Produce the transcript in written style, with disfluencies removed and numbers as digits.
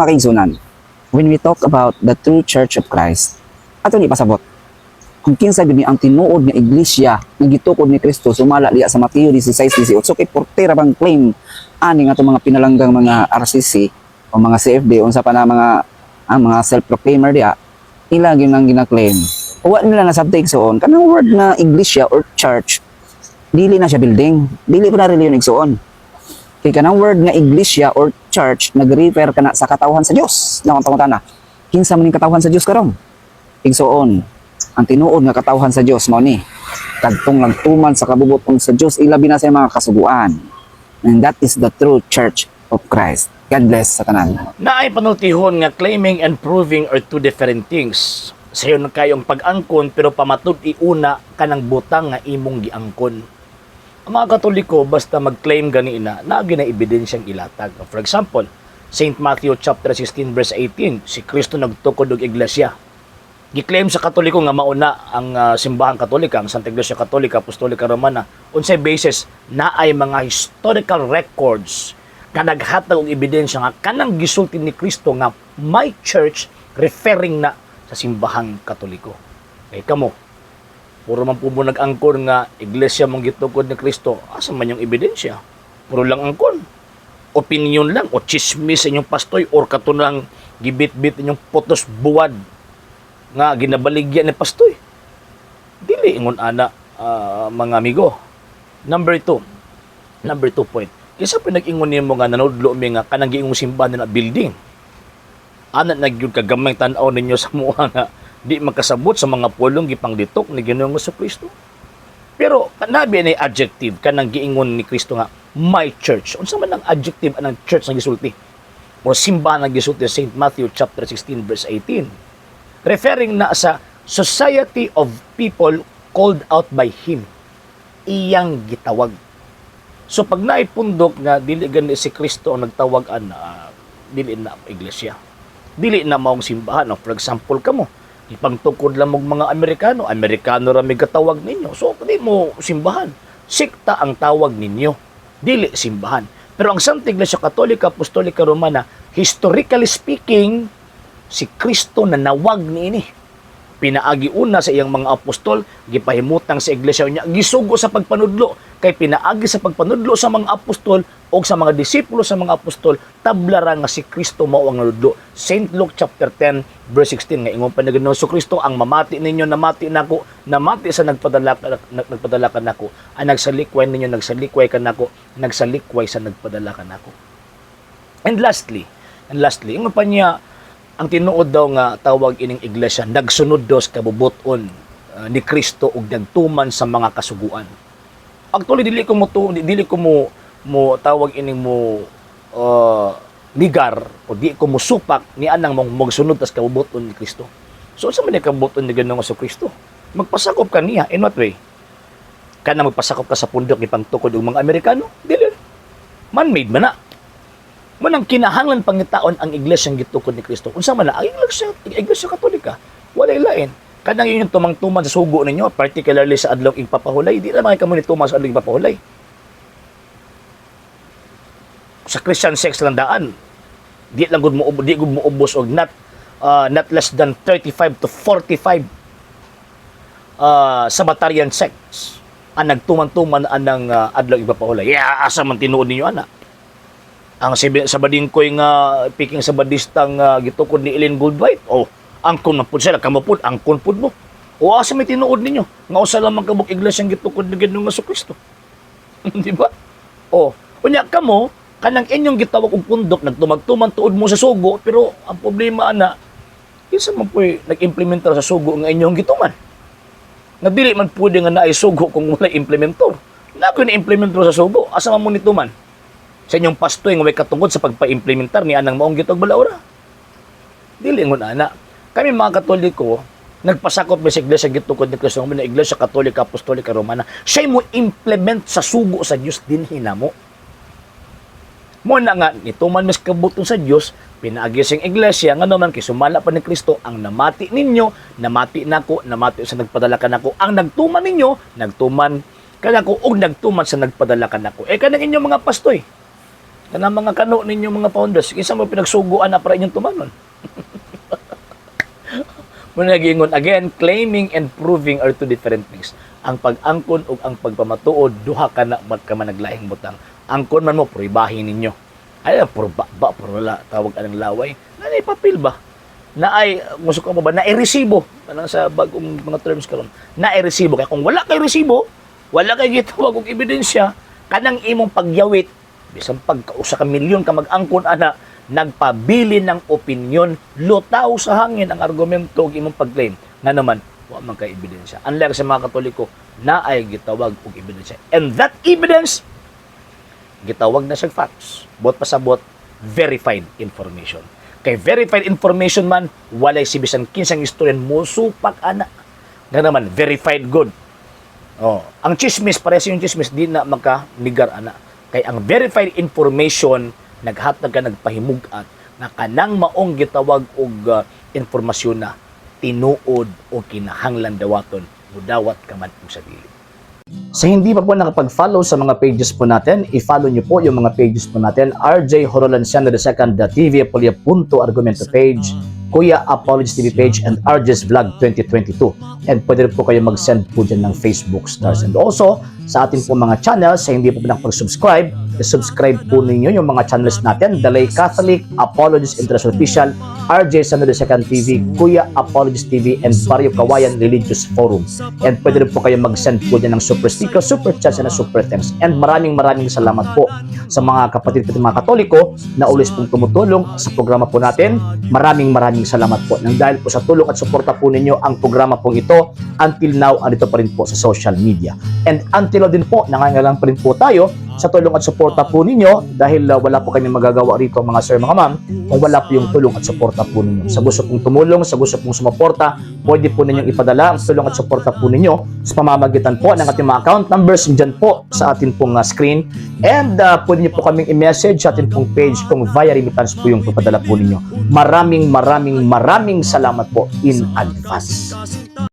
Kaigsunan, when we talk about the true Church of Christ, ato ni pasabot kung kinsa gud ni ang tinuod nga iglesia nga gitukod ni Kristo sumala diya sa Mateo 16:18. Kay portera bang claim ani nga atong mga pinalanggang mga RCC o mga CFD, unsa pa na mga mga self-proclaimer diya, ila gyud ang gina-claim. Wa nila nasabti, igsuon, kanang word nga iglesia or church, dili na siya building, dili pa na reliyon, igsuon. Kay kanang word nga iglesia or church, nag-refer kana sa katawhan sa Dios. Na pangutana, kinsa man ning katawhan sa Dios karon, igsuon? Ang tinuod nga katawhan sa Dios mao ni kadtong nagtuman sa kabubut-on sa Dios, ilabi na sa mga kasuguan. And that is the true Church of Christ. God bless sa tanan. Naay panultihon nga claiming and proving are two different things. Sayon kayong pag-angkon, pero pamatud iuna kanang butang nga imong giangkon. Ang mga Katoliko, basta mag-claim gani na, naa na ebidensyang ilatag. For example, St. Matthew chapter 16 verse 18, si Kristo nagtukod og iglesia. Gi-claim sa Katoliko nga mauna ang simbahang Katolika, ang Santa Iglesia Katolika Apostolika Romana. Unsay basis? Naay mga historical records nga naghatag og ebidensya nga kanang gisulti ni Kristo nga "my church", referring na sa simbahang Katoliko. Kay kamo, puro man po mo nag-angkon nga iglesia mong gitukod ni Kristo, asa man yung ebidensya? Puro lang angkon. Opinion lang o chismis sa inyong pastoy or katunang gibit-bit inyong putos buwad nga ginabaligya ni pastoy. Dili ingon ana, mga amigo. Number two. Number two point. Kinsa pa nag-ingon nimo nga nanudlo mi nga kanang giingong simbahan na building? Ana na gyud kagamay tan-aw ninyo sa muha nga di makasabot sa mga pulong gipanglitok ni Ginoong Kristo. Pero kanabi ni adjective kanang giingon ni Kristo nga "my church". Unsa man ang adjective anang church nga gisulti o simbahan nga gisulti sa St. Matthew chapter 16 verse 18? Referring na sa society of people called out by Him. Iyang gitawag. So pag naipundok nga dili gani si Kristo ang nagtawag ana, dili na iglesia. Dili na maong simbahan. No? For example, kamo, ipangtukod lang mong mga Amerikano, Amerikano ra may katawag ninyo. So di mo simbahan. Sikta ang tawag ninyo. Dili simbahan. Pero ang Santa Iglesia Katolika Apostolika Romana, historically speaking, si Kristo na nawag niini. Pinaagi una sa iyang mga apostol, gipahimutang sa iglesia niya, gisugo sa pagpanudlo. Kay pinaagi sa pagpanudlo sa mga apostol o sa mga disipulo sa mga apostol, tablara nga si Kristo mao ang nanudlo. St. Luke chapter 10 verse 16 nga ingon pa ni Ginoong Kristo, "Ang mamati ninyo, namati nako, namati sa nagpadala kanako. Ang nagsalikway ninyo, nagsalikway kanako, nagsalikway sa nagpadala kanako." And lastly, ingon pa niya, ang tinuod daw nga tawag ining iglesia nagsunod daw sa kabubuton ni Kristo ug nagtuman sa mga kasuguan. Actually, dili ko mo mo tawag ining mo ligar o di ko mo supak ni anang mong magsunod tas kabubuton ni Kristo. So unsa man ni kabubuton ni Ginoong Kristo? Magpasakop ka niya in what way? Kana magpasakop ka sa pundok ni pangtukod og mga Amerikano? Dili. Man-made man na. Manang kinahanglan pangitaon ang iglesia gitukod ni Kristo. Unsa man na ang iglesia Katolika? Walay lain. Kanang inyong tumang-tuman sa sugo ninyo, particularly sa adlaw igpapahulay, di na mga kamo ni tuman sa adlaw igpapahulay. Sa Christian sects lang daan. Di gud mo ubos og not less than 35 to 45 Sabbatarian sects ang nagtuman-tuman anang adlaw igpapahulay. Yeah, asa man tinuod ninyo ana? Ang sabadingkoy nga piking sabadistang gitukod ni Ellen Goodwhite. Oh, angkon man pud sila, kamo pud angkon pud mo. O asa may tinuod ninyo? Nga usa lamang kabuk iglesia ang gitukod ni Ginoong Kristo. Di ba? Oh, unya kamo, kanang inyong gitawag og pundok, nagtumagtuman tuod mo sa sugo, pero ang problema ana, kinsa man po'y nag-implementar sa sugo nga inyong gituman? Nga dili man pwede nga naay sugo kung walay implementor. Na ko ni implementor sa sugo, asa man mo nituman? Sa inyong pastoy nga may katungod sa pagpa-implementar ni anang maong gitawag balaura. Dili ngon ana. Kami mga Katoliko, nagpasakop mi sa iglesia gitukod ni Kristo nga Iglesia Katolika Apostolika Romana. Siya mo implement sa sugo sa Dios dinhi namo. Mo na nga nituman mis kabuton sa Dios pinaagi sa iglesia, nga naman kay sumala pa ni Kristo, "Ang namati ninyo, namati nako, namati sa nagpadala kanako. Ang nagtuman ninyo, nagtuman kanako ug nagtuman sa nagpadala kanako." Eh kanang inyong mga pastoy, Kanang mga kano ninyo, mga founders, kinsa mo pinagsuguan na para inyong tumanon? Muna giingon again, claiming and proving are two different things. Ang pag-angkon ug ang pagpamatuod, duha ka na magkamanaglaing butang. Angkon man mo, pruibahin ninyo. Ay, puro ba ba, puro wala, tawag anang laway. Nanay papel ba? Na ay, gusto ko mo ba, na resibo. Anong sa bagong mga terms karon? Na resibo. Kaya kung wala kay resibo, wala kay gitawag og ebidensya, kanang imong pagyawit, bisan pagkausa ka milyon ka mag-angkon ana, nagpabili ng opinyon, lutaw sa hangin ang argumento ug imong pag-claim. Nga naman, wa man kay ebidensya. Unlike sa mga Katoliko, na ay gitawag og ebidensya. And that evidence, gitawag na siyang facts. Buot pasabot, verified information. Kay verified information man, walay si bisan kinsang istoryan mo supak ana. Nga naman, verified good. Oh, ang chismis, parehas yung chismis, di na maka-negar ana. Kay ang verified information naghatag ka, nagpahimug-at na kanang maong gitawag og impormasyon na tinuod o kinahanglan dawaton, mudawat ka man og sa dili. Sa hindi pa po nakapag-follow sa mga pages po natin, i-follow nyo po yung mga pages po natin. RJ Horolanciano II, TV Apolia Punto Argumento page, Kuya Apologies TV page, and RJ's Vlog 2022. And pwede rin po kayo mag-send po dyan ng Facebook stars. And also, sa ating po mga channels, sa hindi po nakapag-subscribe, i-subscribe po ninyo yung mga channels natin: Dalay Catholic, Apologies International Official, RJ Sano II TV, Kuya Apologies TV, and Barrio Kawayan Religious Forum. And pwede rin po kayo mag-send po dyan ng super sticker, super chats, and super thanks. And maraming maraming salamat po sa mga kapatid ko, mga Katoliko na always pong tumutulong sa programa po natin. Maraming maraming salamat po. Nang dahil po sa tulong at suporta po ninyo, ang programa pong ito until now andito pa rin po sa social media. And until now din po, nangangailangan pa rin po tayo sa tulong at suporta po ninyo dahil wala po kami magagawa rito, mga sir, mga ma'am, kung wala po yung tulong at suporta po ninyo. Sa gusto pong tumulong, sa gusto pong sumuporta, pwede po ninyong ipadala ang tulong at suporta po ninyo sa pamamagitan po ng ating mga account numbers dyan po sa atin pong screen. And pwede niyo po kaming i-message sa atin pong page kung via remittance po yung papadala po ninyo. Maraming maraming maraming salamat po in advance.